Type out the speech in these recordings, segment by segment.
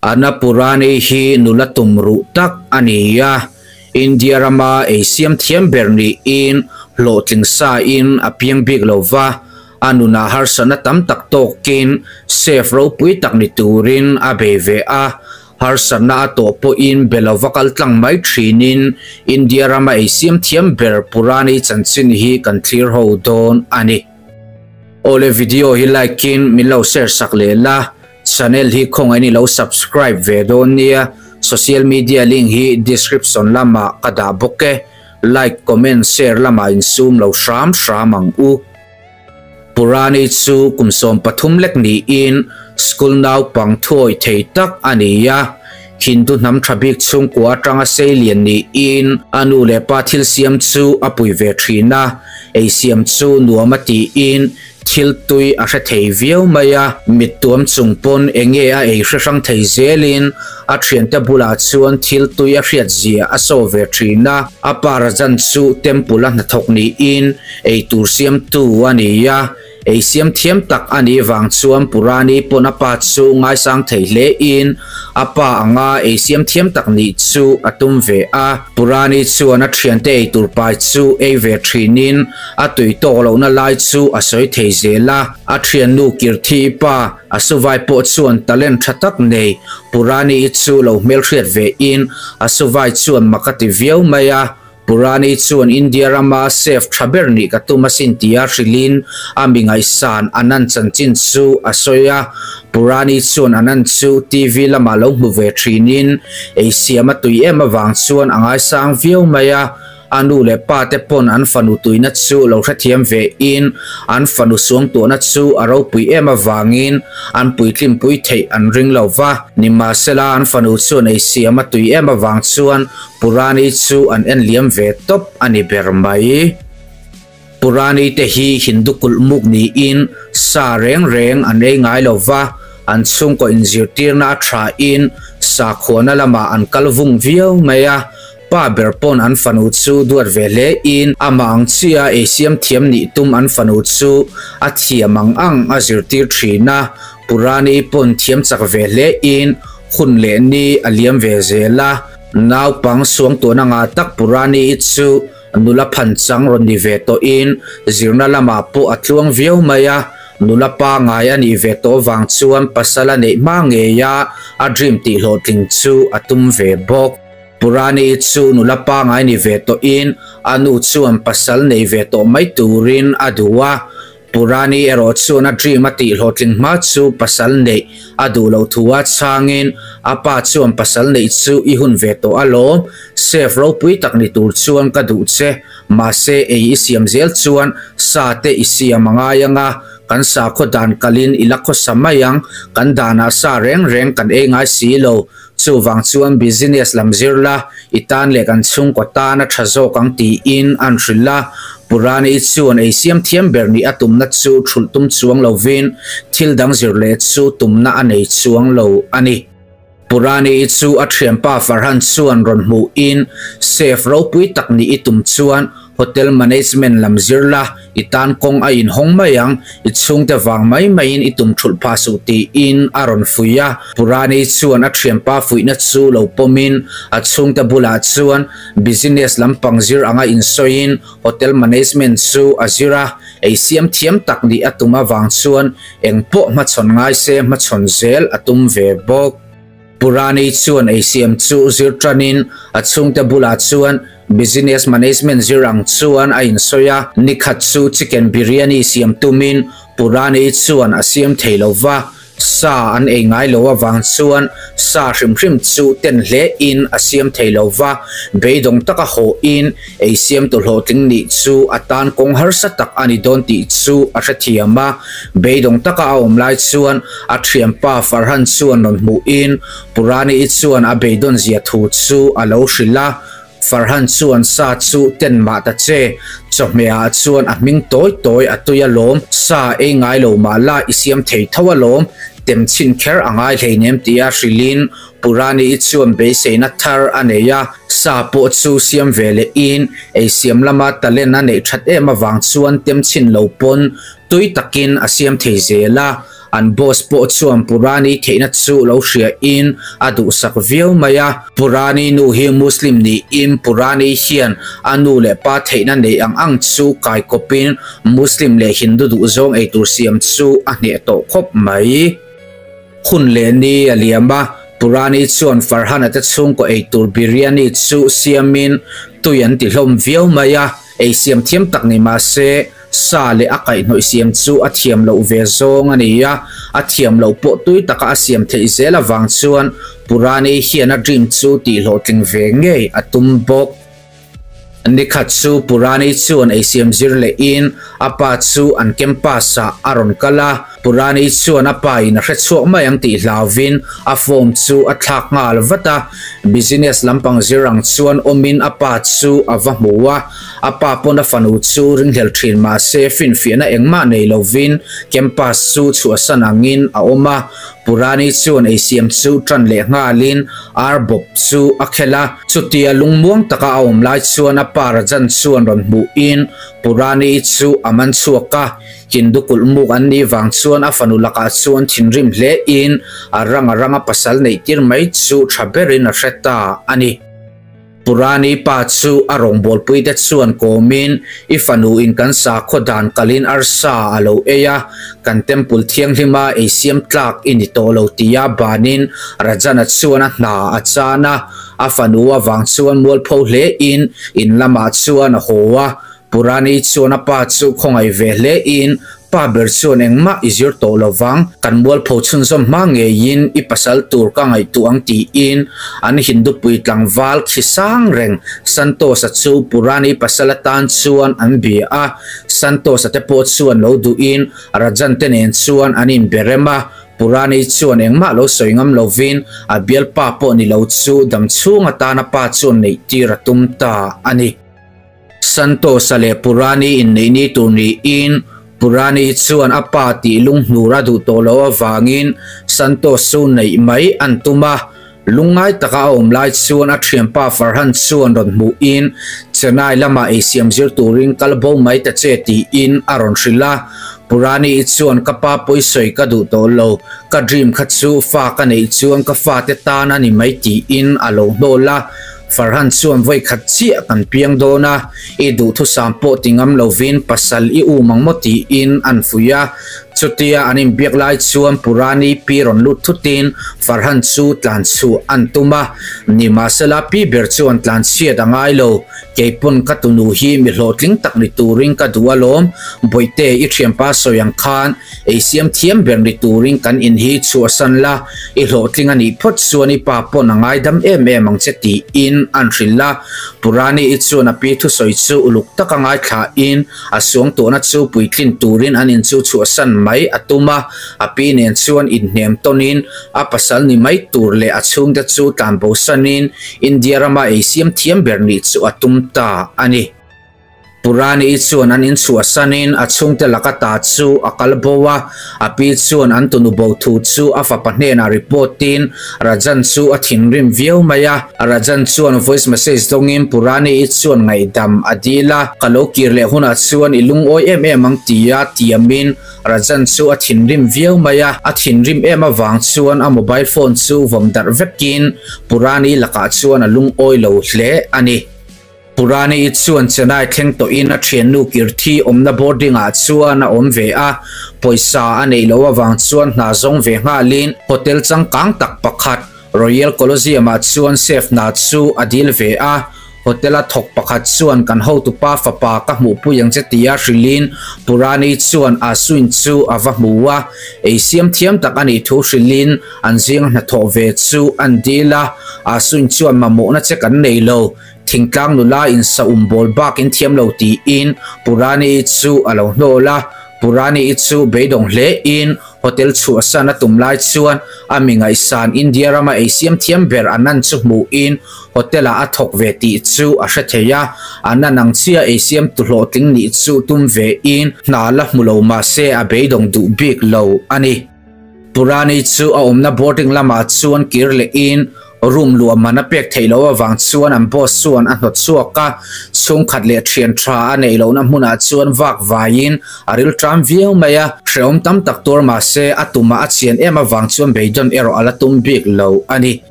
Annapurani hi nula tumruh tak a ni a, India rama ei siam thiam ber niin hlawhtling sain a piang bik lo va, a nunah harsatna tam tak tawkin chef ropui tak ni turin a bei ve a, harsatna a tawh pawhin be lova kal tlang mai thinin India rama ei siam thiam ber Purani chanchin hi kan thlir ho dawn a ni. Awle video hi like in min lo share sak leh la. Channel hi khawngaih in i lo subscribe ve dawn nia, social media link hi description lamah ka dah bawk e, like, comment, share lamah insum lo hram hram ang u. Purani chu kum 13 lek niin school naupang thuawi thei tak a ni a, Hindu hnam tha bik chhungkua atanga seilian niin a nu leh pa thil siam chu a pui ve thin a, ei siam chu nuam a tiin Thil tui a hre thei viau mai a, mittuam chung pawn enge a ei hre hrang thei zelin a thiante bulah chuan thil tui a hriat zia a saw ve thin a. A pa Rajan chu temple a hnathawk niin ei tur siamtu a ni a, ei siam thiam tak a nih vang chuan Purani pawn a pa chu ngaisang thei hle in a pa anga ei siam thiam tak nih chu a tum ve a. Purani chuan a thiante ei tur pai chu ei ve thinin A tui tawk lohna lai chu a sawi thei zel a, a thiannu Kirthi pa a suvai pawh chuan talent tha tak nei Purani-i chu lo hmelhriat ve in a suvai chuan mak a ti viau mai a. Purani chuan India rama chef tha ber nih ka tum asin tia hrilhin a mi ngaihsan Anand chanchin chu a sawi a. Purani chuan Anand chu TV lamah lo hmu ve thinin ei siam a tui em avang chuan a ngaisang viau mai a. A nu leh pa te pawn an fanu tuina chu lo hrethiam ve in an fanu suangtuahna chu a ropui em avangin an puitlimpui theih an ring lo va. Nimahsela an fanu chuan ei siam a tui em avang chuan Purani chu an en liam ve tawp a ni ber mai. Purani te hi Hindu kulh muk niin sa reng reng an ei ngai lo va, an chhungkaw inzirtirna a tha in sakhuana lamah an kal vung viau mai a. Pa ber pawn an fanu chu duat ve hle in amah ang chiah ei siam thiam nih tum an fanu chu a thiam ang ang a zirtir thin a, Purani pawn thiam chak ve hle in hun leh ni a liam ve zel a, naupang suangtuahna ngah tak Purani i chu nula phan chang rawn ni ve tawh in zirna lamah pawh a tluang viau mai a, nula pangai a nih ve tawh vang chuan pasal a neih hma ngei a a dream tih hlawhtling chu a tum ve bawk. Purani chu nula pangai ni ve tawhin a nu chuan pasal nei ve tawh mai turin a duh a. Purani erawh chuan a dream a tih hlawhtling hma chu pasal neih a duh loh thu a chhangin a pa chuan pasal neih chu i hun ve tawh alawm, chef ropui tak ni tur chuan ka duh che, mahse ei i siam zel chuan sa te i siam a ngai anga, kan sakhaw dan kalin i la khawsa mai ang, kan danah sa reng reng kan ei ngai si lo, Chuvang chuan business lam zir la, i tan leh kan chhungkaw tan a tha zawk ang tiin an hrilh a. Purani chuan ei siam thiam ber nih a tumna chu thulh tum chuang lovin thil dang zir leh chu tumna a nei chuang lo a ni. Purani chu a thianpa Farhan chuan rawn hmuhin chef ropui tak nih i tum chuan Hotel management lam zir la, i tan kawng a inhawng mai ang, i chhungte vang mai maiin i tum thulh phah suh tiin a rawn fuih a. Purani chuan a thianpa fuihna chu lo pawmin a chhungte bulah chuan business lampang zir anga insawiin hotel management chu a zir a, ei siam thiam tak nih a tum avang chuan engpawh hmachhawn ngai se hmachhawn zel a tum ve bawk. Purani chuan ei siam chu zir tanin a chhungte bulah chuan business management zir ang chuan a insawi a, nikhat chu chicken biryani siam tumin Purani chuan a siam thei lo va, sa an ei ngai lo avang chuan sa hrim hrim chu ten hle in a siam thei lo va, beidawng taka haw in ei siam tu hlawhtling nih chu a tan kawng harsa tak a ni dawn tih chu a hrethiam a, beidawng taka a awm lai chuan A thianpa Farhan chuan rawn hmuhin Purani-i chuan a beidawn zia thu chu a lo hrilh a. Farhan chuan sa chu ten mah ta che, chawhmehah chuan a hming tawi tawi a tui alawm, sa ei ngai lo mah la i siam thei tho alawm, tem chhin kher a ngai hleinem tia hrilhin Purani-i chuan beiseina thar a nei a. Sa pawh chu siam ve lehin ei siam lama talent a neih that em avang chuan tem chhin lo pawn tui takin a siam thei zel a. An boss pawh chuan Purani theihna chu lo hria in a duhsak viau mai a. Purani nu hi Muslim niin Purani hian a nu leh pa theihna nei ang ang chu kaikawpin Muslim leh Hindu duhzawng eitur siam chu a hneh tawh khawp mai. Hun leh ni a liam a, Purani chuan Farhana te chhungkaw eitur biryani chu siamin tui an ti hlawm viau mai a, ei siam thiam tak ni mah se sa leh a kaihhnawih siam chu a thiam loh ve zawng a ni a, a thiam loh pawh tui taka a siam theih zel avang chuan Purani hian a dream chu tihhlawhtling ve ngei a tum bawk. Nikhat chu Purani chuan eisiam zir lehin a pa chu an campus ah a rawn kal a, Purani chuan a pa in a hre chhuak mai ang tih hlauvin a form chu a thlak nghal vat a, business lampang zir ang chuan awmin a pa chu a va hmu a, a pa pawn a fanu chu ringhlel thin mahse finfiahna engmah nei lovin campus chu chhuahsan angin a awm a, Purani chuan eisiam chu tan leh nghalin ar bawp chu a khel a. Chutia lungmuang taka a awm lai chuan a pa Rajan chuan rawn hmuhin Purani chu a man chhuak a, Hindu kulh muk an nih vang chuan a fanu lakah chuan thinrim hlein a rang a ranga pasal neihtir mai chu tha berin a hre ta a ni. Purani pa chu a rawngbawlpui te chuan kawmin i fanu in kan sakhaw dan kalin arsa a lo ei a, kan temple thianghlima ei siam tlak i ni tawh lo tia banin Rajana chuan a hna a chan a. A fanu avang chuan mualpho hle in in lamah chuan a haw a, Purani chuan a pa chu khawngaih ve hle in pa ber chuan engmah i zir tawh lovang, kan mualpho chhunzawm hma ngeiin i pasal tur ka ngaihtuah ang tiin an Hindu pui tlangval khi sang reng Santosh-a chu Purani pasal atan chuan an bia a, Santosh-a te pawh chuan lo duhin Rajan te nen chuan an inberem a, Purani chuan engmah lo sawi ngam lovin a bialpa pawh ni lo chu dam chhung atana pa chuan neih tir a tum ta a ni. Santosa leh Purani inneih ni tur niin Purani chuan a pa tih lunghnur a duh tawh loh avangin Santos chu neih mai an tum a. Lungngai taka a awm lai chuan a thianpa Farhan chuan rawn hmuhin Chennai lamah eisiam zir turin kal bo mai ta che tiin a rawn hrilh a. Purani i chuan ka pa pawisawi ka duh tawh lo, ka dream kha chu fa ka neih chuan ka fate tan a ni mai tiin a lo hnawl a. Farhan chuan vawi khat chiah kan piang dawn a, i duhthusam pawh ti ngam lovin pasal i um ang maw tiin an fuih a. Chutia an inbiak lai chuan Purani pi rawn lut thutin Farhan chu tlan chhuah an tum a, nimahsela pi ber chuan tlan chhiat a ngai lo, keipawn ka tunu hi mi hlawhtling tak ni turin ka duh alawm, Bawihte i thianpa sawi ang khan ei siam thiam ber ni turin kan in hi chhuahsan la, i hlawhtling a nih phawt chuan i pa pawn a ngaidam em em ang che tiin an hrilh a, Purani i chuan a pi thusawi chu uluk taka ngaithlain A suangtuahna chu puitlin turin an in chu chhuahsan mai a tum a, a pi nen chuan inhnem tawnin a pasal ni mai tur leh a chhungte chu tlanbosanin India rama ei siam thiam ber nih chu a tum ta a ni. Purani-i chuan an in chhuahsanin a chhungte laka ta chu a kal bo a, a pi chuan an tunu bo thu chu a fapa hnenah report-in Rajan chu a thinrim viau mai a. Rajan chuan voice message dawngin Purani-i chuan ngaihdam a dil a, ka lo kir leh hunah chuan i lungawi em em ang tia tiamin Rajan chu a thinrim viau mai a, a thinrim em avang chuan a mobile phone chu vawm darh vekin Purani lakah chuan a lungawi lo hle a ni. Purani-i chuan Chennai thleng tawhin a thiannu Kirthi awmna boarding ah chuan a awm ve a, pawisa a neih loh avang chuan hna zawng ve nghalin hotel changkang tak pakhat Royal Colosseum ah chuan chef hna chu a dil ve a, hotel a thawk pakhat chuan kan hotupa fapa ka hmuhpui ang che tia hrilhin Purani chuan Ashwin chu a va hmu a, ei siam thiam tak a nih thu hrilhin an zinga hnathawh ve chu an dil a, Ashwin chuan mamawhna che kan nei lo. Thingtlang nula in sa um bawl bak in thiam lo tiin Purani-i chu a lo hnawl a, Purani-i chu beidawng hle in hotel chhuahsan a tum lai chuan a mi ngaihsan India rama ei siam thiam ber Anand chu hmuh in hotel ah a thawk ve tih chu a hre thei a, Anand ang chiah ei siam tu hlawhtling nih chu tum ve in hna la hmu lo mahse a beidawng duh bik lo a ni. Purani chu a awmna boarding lamah chuan kir leh in Room luah man a pek theih loh avang chuan an boss chuan a hnawt chhuak a, chhungkhat leh thian tha a neih lohna hmunah chuan vak vaiin a ril ṭam viau mai a, hrehawm tam tak tuar mahse a tumah a chian em avang chuan beidawn erawh a la tum bik lo a ni.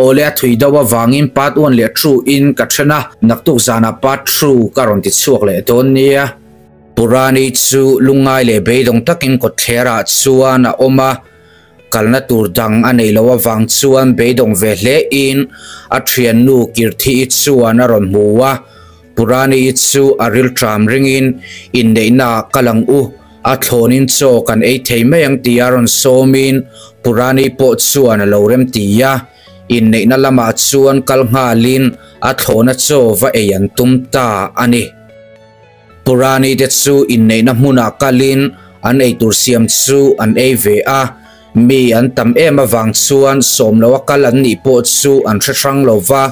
Awle a thui deuh avangin part one leh two in ka then a, naktuk zanah part two ka rawn ti chhuak leh dawn nia. Purani chu lungngai leh beidawng takin kawtthlerah chuan a awm a. Kalna tur dang a neih loh avang chuan beidawng ve hle in a thiannu Kirthi-i chuan a rawn hmu a, Purani-i chu a rilṭam ringin inneihna ah kal ang u, a thlawnin chaw kan ei thei mai ang tia rawn sawmin Purani pawh chuan a lo remti a, inneihna lamah chuan kal nghalin a thlawna chaw va ei an tum ta a ni. Purani te chu inneihna hmunah kalin an eitur siam chu an ei ve a, mi an tam em avang chuan sawm loa kal an nih pawh chu an hre hrang lo va,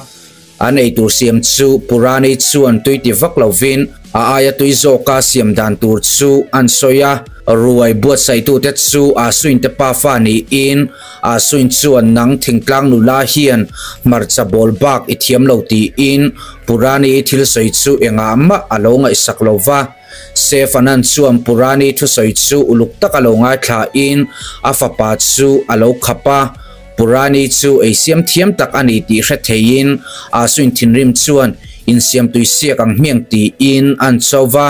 an eitur siam chu Purani chuan tui ti vak lovin a aia tui zawka siam dan tur chu an sawi a. Ruai buatsaihtute chu Asuinte pafa niin Asuin chuan nang thingtlang nula hian hmarcha bawl bak i thiam lo tiin Purani thil sawi chu engah mah a lo ngaihsak lo va. Sefanan chuan Purani thusawi chu uluk tak a lo ngaithlain a fapa chu a lo khap a. Purani chu ei siam thiam tak a ni tih hre theiin Asuin thinrim chuan insiam tui siak ang hmiang tiin an cho va.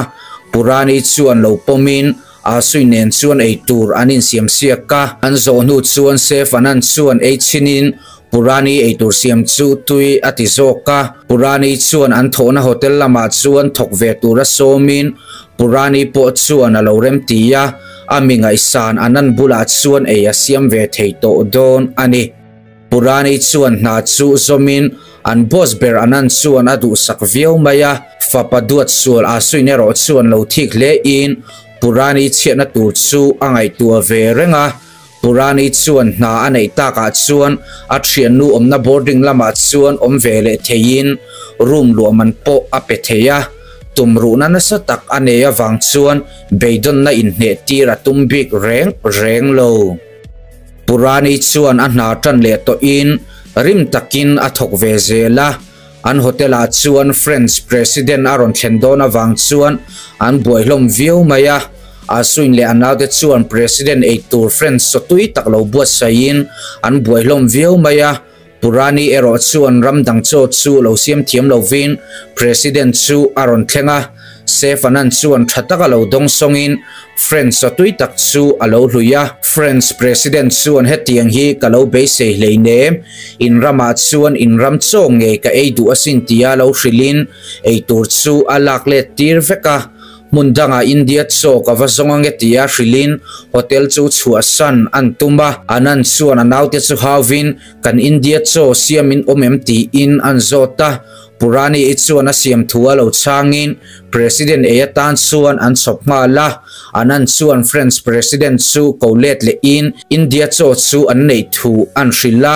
Purani chuan lo pawmin Asui nen chuan ei tur an insiam siak a, an zawh hnu chuan Sefanan chuan ei chhinin Purani ei tur siam chu tui a ti zawk a. Purani chuan an thawhna hotel lamah chuan thawk ve tura sawmin Purani pawh chuan a lo remti a, a mi ngaihsan Anand bulah chuan ei a siam ve thei tawh dawn a ni. Purani chuan hna chu zawmin an boss ber Anand chuan a duhsak viau mai a, fapa duat sual Asuin erawh chuan lo thik hle in Purani chhiatna tur chu a ngaihtuah ve reng a. Purani chuan hna a neih takah chuan a thiannu awmna boarding lamah chuan awm ve leh theiin room luah man pawh a pe thei a, tumruhna nasa tak a nei avang chuan beidawnna inhneh tir a tum bik reng reng lo. Purani chuan a hna tan leh tawhin rim takin a thawk ve zel a, an hotel ah chuan French President a rawn thlen dawn avang chuan an buai hlawm viau mai a, Asuin leh a naute chuan President ei tur French chaw tui tak lo buatsaihin an buai hlawm viau mai a, Purani erawh chuan ram dang chaw chu lo siam thiam lovin President chu a rawn thleng a, Sefanan chuan tha taka lo dawng sawngin French chaw tui tak chu a lo hlui a. French President chuan hetiang hi ka lo beisei hleinem, in ramah chuan in ram chaw ngei ka ei duh asin tia lo hrilhin eitur chu a lak let tir vek a. Hmun dangah India chaw ka va zawng ange tia hrilhin hotel chu chhuahsan an tum a, Anand chuan a naute chu hauvin kan India chaw siamin awm em tiin an zawt a, Purani-i chuan a siam thu a lo chhangin President ei atan chuan an chhawp nghal a, Anand chuan French President chu ko let lehin India chaw chu an neih thu an hrilh a,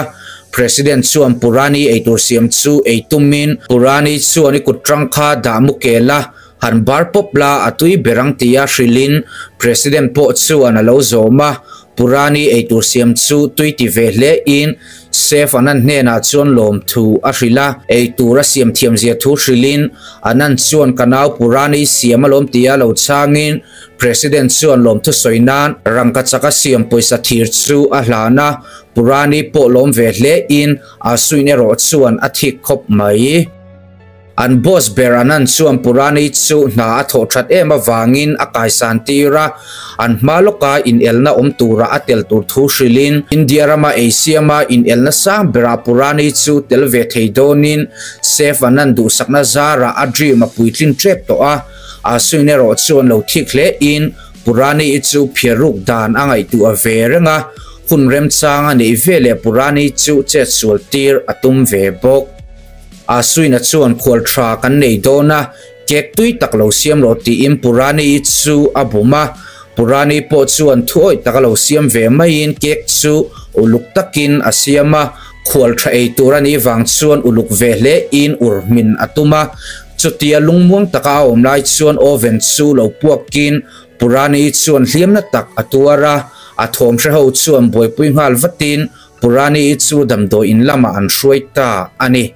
President chuan Purani eitur siam chu ei tumin Purani chuan i kut tang kha dah mu kel a, Han bar pawp la a tui ber ang tia hrilhin President pawh chuan a lo zawm a, Purani eitur siam chu tui ti ve hle in Chef Anand hnenah chuan lawmthu a hrilh a, eitur a siam thiam zia thu hrilhin Anand chuan ka nau Purani siam a lawm tia lo chhangin President chuan lawmthu sawi nan rangka chaka siam pawisa thir chu a hlan a, Purani pawh lawm ve hle in Asuin erawh chuan a thik khawp mai. An boss ber Anand chuan Purani chu hna a thawh that em avangin a kaisan tir a, an hma lawka inelna awm tura a tel tur thu hrilhin India rama ei siama inelna sang berah Purani chu tel ve thei dawnin Chef Anand duhsakna zarah a dream a puitlin tep tawh a, Ashwin erawh chuan lo thik hle in Purani i chu phiar ruk dan a ngaihtuah ve reng a, hun remchang a neih veleh Purani chu chetsual tir a tum ve bawk. Asuina chuan khual tha kan nei dawn a, cake tui tak lo siam rawh tiin Purani-i chu a bum a. Purani pawh chuan thuawih tak a lo siam ve maiin cake chu uluk takin a siam a, khual tha ei tur a nih vang chuan uluk ve hle in ur hmin a tum a. Chutia lungmuang taka a awm lai chuan oven chu lo puakin Purani-i chuan hliamna tak a tuar a, a thawm hre ho chuan buaipui nghal vatin. Purani-i chu damdawi in lamah an hruai ta a ni.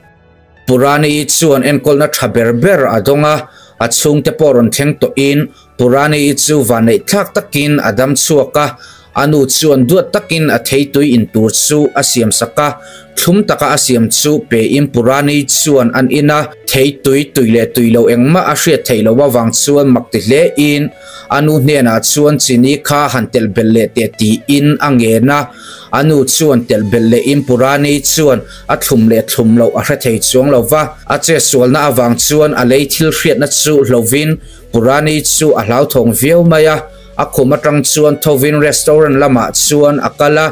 Purani-i chuan enkawlna tha ber ber a dawng a, a chhungte pawh rawn thleng tawhin Purani-i chu vanneih thlak takin a dam chhuak a, a nu chuan duat takin a theitui in tur chu a siam sak a, thlum taka a siam chu pein Purani chuan an in a, theitui tui leh tui lo engmah a hriat theih loh avang chuan mak ti hlein a nu hnenah chuan chini kha han telh belh leh teh tiin a ngen a. A nu chuan telh belh lehin Purani chuan a thlum leh thlum loh a hre thei chuang lo va, a chetsualna avang chuan a lei thil hriatna chu hlovin Purani chu a hlauthawng viau mai a. A khum atang chuan thovin restaurant lamah chuan a kal a,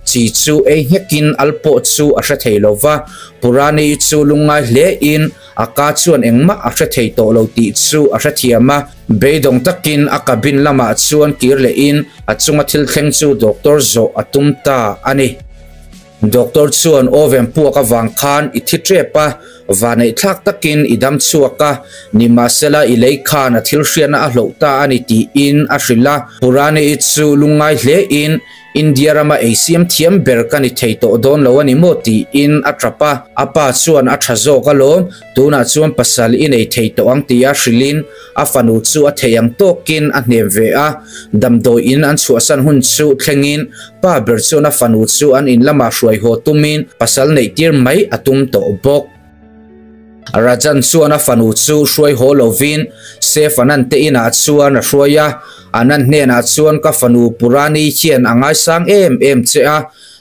chi chu ei nghekin al pawh chu a hre thei lo va. Purani chu lungngai hlein A ka chuan engmah a hre thei tawh lo tih chu a hrethiam a, beidawng takin a cabin lamah chuan kir lehin a chunga thil thleng chu doctor zawh a tum ta a ni. Doctor chuan oven puak avang khan i thi tep a, vaneihthlak takin i dam chhuak a, nimahsela i lei khan a thil hriatna a hloh ta a ni tiin a hrilh a. Purani-i chu lungngai hlein India rama ei siam thiam ber ka ni thei tawh dawn lo a ni maw tiin a tap a, a pa chuan a tha zawk alawm, tunah chuan pasal i nei thei tawh ang tia hrilhin a fanu chu a thei ang tawkin a hnem ve a, damdawi in an chhuahsan hun chu thlengin pa ber chuan a fanu chu an in lamah hruai haw tumin pasal neih tir mai a tum tawh bawk. Rajan chuan a fanu chu hruai haw lovin Chef Anand te inah chuan a hruai a, Anand hnenah chuan ka fanu Purani hian a ngaisang em em che a,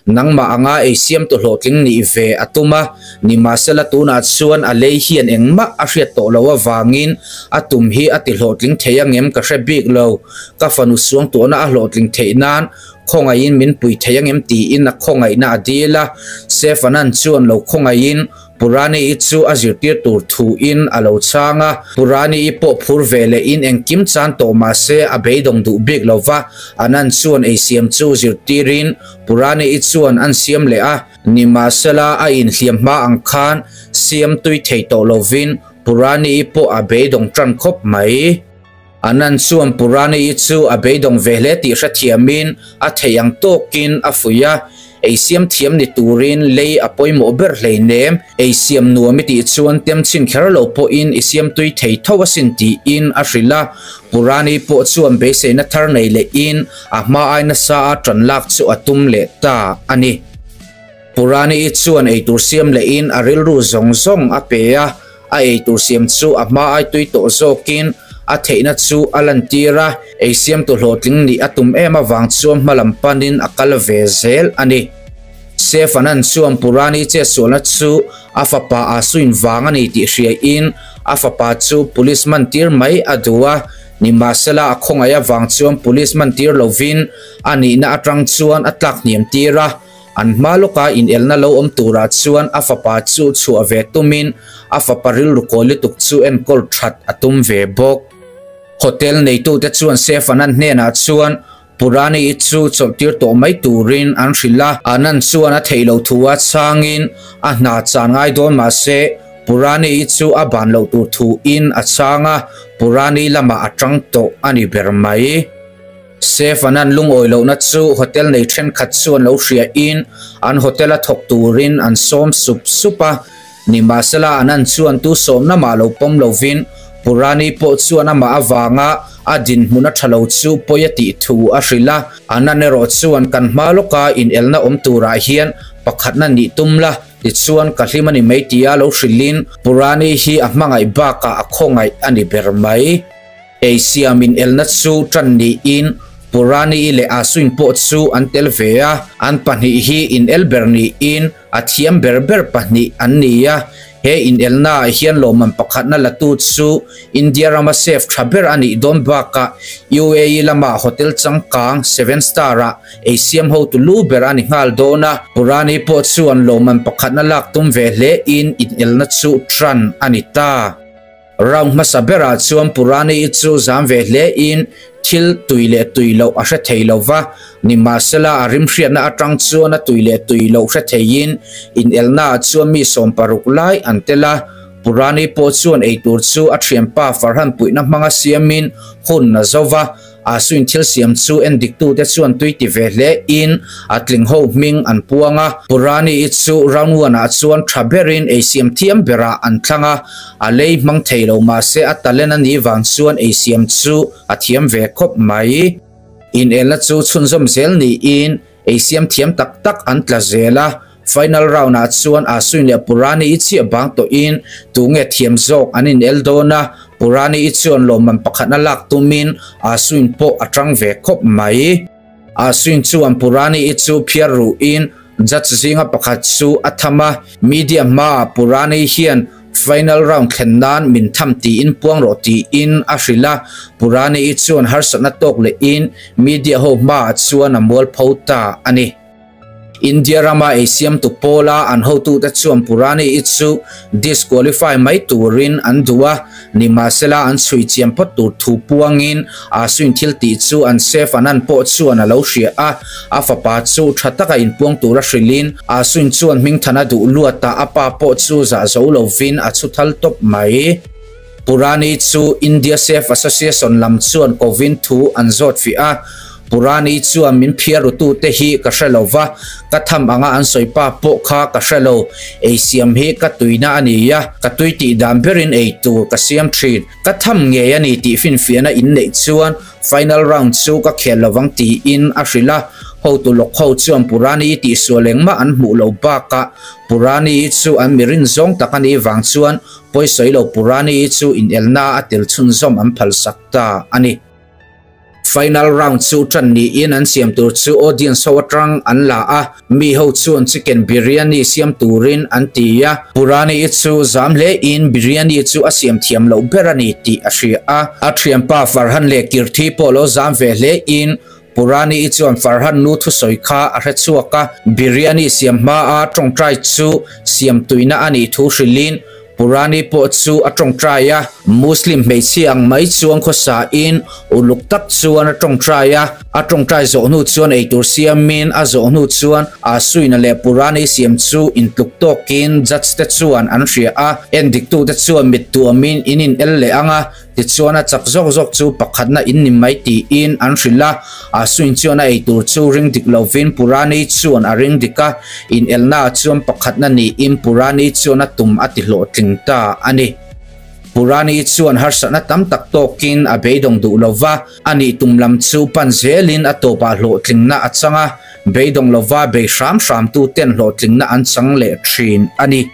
nangmah anga ei siamtu hlawhtling nih ve a tum a, nimahsela tunah chuan a lei hian engmah a hriat tawh loh avangin a tum hi a ti hlawhtling thei angem ka hre bik lo, ka fanu suangtuahna a hlawhtling theih nan khawngaihin min pui thei angem tiin a khawngaihna a dil a, Chef Anand chuan lo khawngaihin Purani-i chu a zirtir tur thuin a lo chhang a, Purani-i pawh phur ve lehin engkim chan tawh mah se a beidawng duh bik lo va, Anand chuan eisiam chu zirtirin Purani-i chuan an siam leh a, nimahsela a inhliam hma ang khan siam tui thei tawh lovin Purani-i pawh a beidawng tan khawp mai. Anand chuan Purani-i chu a beidawng ve hle tih hrethiamin a theih ang tawkin a fuih a, ei siam thiam ni turin lei a pawimawh ber hleinem, ei siam nuam i tih chuan tem chhin kher lo pawhin i siam tui thei tho asin tiin a hrilh a, Purani pawh chuan beiseina thar nei lehin a hma ai nasa a ṭan lak chu a tum leh ta a ni. Purani-i chuan eitur siam lehin a rilru zawng zawng a pe a, A eitur siam chu a hma ai tui tawh zawkin a theihna chu a lantir a, ei siamtu hlawhtling nih a tum em avang chuan hmalam panin a kal ve zel a ni. Chef Anand chuan Purani chetsualna chu a fapa Asuin vang a ni tih hriain a fapa chu police mantir mai a duh a, nimahsela a khawngaih avang chuan police mantir lovin a nihna atang chuan a tlak hniam tir a. An hma lawka inelna lo awm turah chuan a fapa chu chhuah ve tumin a fapa rilru kawi lutuk chu enkawl that a tum ve bawk. Hotel neitute chuan Chef Anand hnenah chuan Purani-i chu chawlhtir tawh mai turin an hrilh a, Anand chuan a theih loh thu a chhangin a hna chan ngai dawn mah se Purani-i chu a ban loh tur thuin a chhang a, Purani lamah a tang tawh a ni ber mai. Chef an an lungawi lohna chu hotel nei thenkhat chuan lo hriain an hotel a thawk turin an sawm sup sup a, nimahsela an an chuan tu sawmna mah lo pawm lovin Purani pawh chuan amah avanga a dinhmun a tha lo chu pawi a tih thu a hrilh a, an an erawh chuan kan hma lawka inelna awm turah hian pakhatna nih tum la tichuan ka hlim a ni mai tia lo hrilhin Purani hi a hmangaih bakah a khawngaih a ni ber mai. Ei siam in elna chu tan niin Purani-i leh Asuin pawh chu an tel ve a, an pahnih hi in el ber niin a thiam ber ber pahnih an ni a. He in elnaah hian lawmman pakhatna latu chu India rama chef tha ber a nih dawn bakah UAE lama hotel changkang seven star-ah ei siam hotu lu ber a ni nghal dawn a. Purani pawh chuan lawmman pakhatna lak tum ve hlein in elna chu tan a ni ta. Round hmasa berah chuan Purani-i chu zam ve hlein thil tui leh tui loh a hre thei lo va, nimahsela a rimhriatna atang chuan a tui leh tui loh hre theiin inelnaah chuan mi 60 lai an tel a. Purani pawh chuan eitur chu a thianpa Farhan puihna hmanga siamin hun a zo va. Asuin thil siam chu en diktu te chuan tui ti ve hle in a tling ho hming an puang a. Purani i chu round one ah chuan tha berin ei siam thiam berah an thlang a, a lei hmang thei lo mahse a talent a nih vang chuan ei siam chu a thiam ve khawp mai. Inelna chu chhunzawm zel niin ei siam thiam tak tak an tla zel a, final round ah chuan Asuin leh Purani i chiah bang tawhin tunge thiam zawk an inel dawn a, Purani i chuan lawmman pakhatna lak tumin Asuin pawh a tang ve khawp mai. Asuin chuan Purani i chu phiar ruhin judge zinga pakhat chu a tham a, media hmaah Purani hian final round thlen nan min tham tiin puang rawh tiin a hrilh a, Purani i chuan harsatna tawk lehin media ho hmaah chuan a mualpho ta a ni. India rama ei siamtu pawla an hotute chuan Purani i chu disqualify mai turin an duh a, nimahsela an chhui chiam phawt tur thu puangin Asuin thil tih chu an chef Anand pawh chuan a lo hria a, a fapa chu tha taka inpuang tura hrilhin Asuin chuan hmingthana duh luatah a pa pawh chu zah zo lovin a chhu thal tawp mai. Purani chu India Chef Association lam chuan kovin thu an zawt fiah a, Purani chuan min phiar rutute hi ka hre lo va, ka tham anga an sawi pa pawh kha ka hre lo, ei siam hi ka tuina a ni a, ka tui tih dan berin ei tur ka siam thin, ka tham ngei a ni tih finfiahna in neih chuan final round chu ka khel lovang tiin a hrilh a, hotu lawk ho chuan Purani tihsual engmah an hmuh lo bakah Purani chu an mirin zawng tak a nih vang chuan Pawisawi lo Purani chu inelna a tel chhunzawm an phalsak ta a ni. Final round chu tan niin an siam tur chu audience ho atang an la a, mi ho chuan chicken biryani siam turin an ti a. Purani chu zam hle in biryani chu a siam thiam loh ber a ni tih a hria a. A thianpa Farhan leh Kirthi pawh lo zam ve hle in Purani chuan Farhan nu thusawi kha a hre chhuak a, biryani siam hmaa tawngtai chu siam tuina a nih thu hrilhin Purani pawh chu a tawngtai a. Muslim hmeichhia ang mai chuan khawsain uluk tak chuan a tawngtai a, a tawngtai zawh hnu chuan eitur siamin a zawh hnu chuan Asuina leh Purani siam chu intluk tawkin judge te chuan an hria a, endiktute chuan mittuamin in in el leh ang a, Tichuan a chak zawk zawk chu pakhatna in ni mai tiin an hrilh a, Asuin chuan a eitur chu ring dik lovin Purani chuan a ring dik a, inelnaah chuan pakhatna niin Purani chuan a tum a ti hlawhtling ta a ni. Purani chuan harsatna tam tak tawkin a beidawng duh lova, a nih tum lam chu pan zelin a tawpah hlawhtlingna a chang a, beidawng lova bei hram hramtu ten hlawhtlingna an chang leh thin a ni.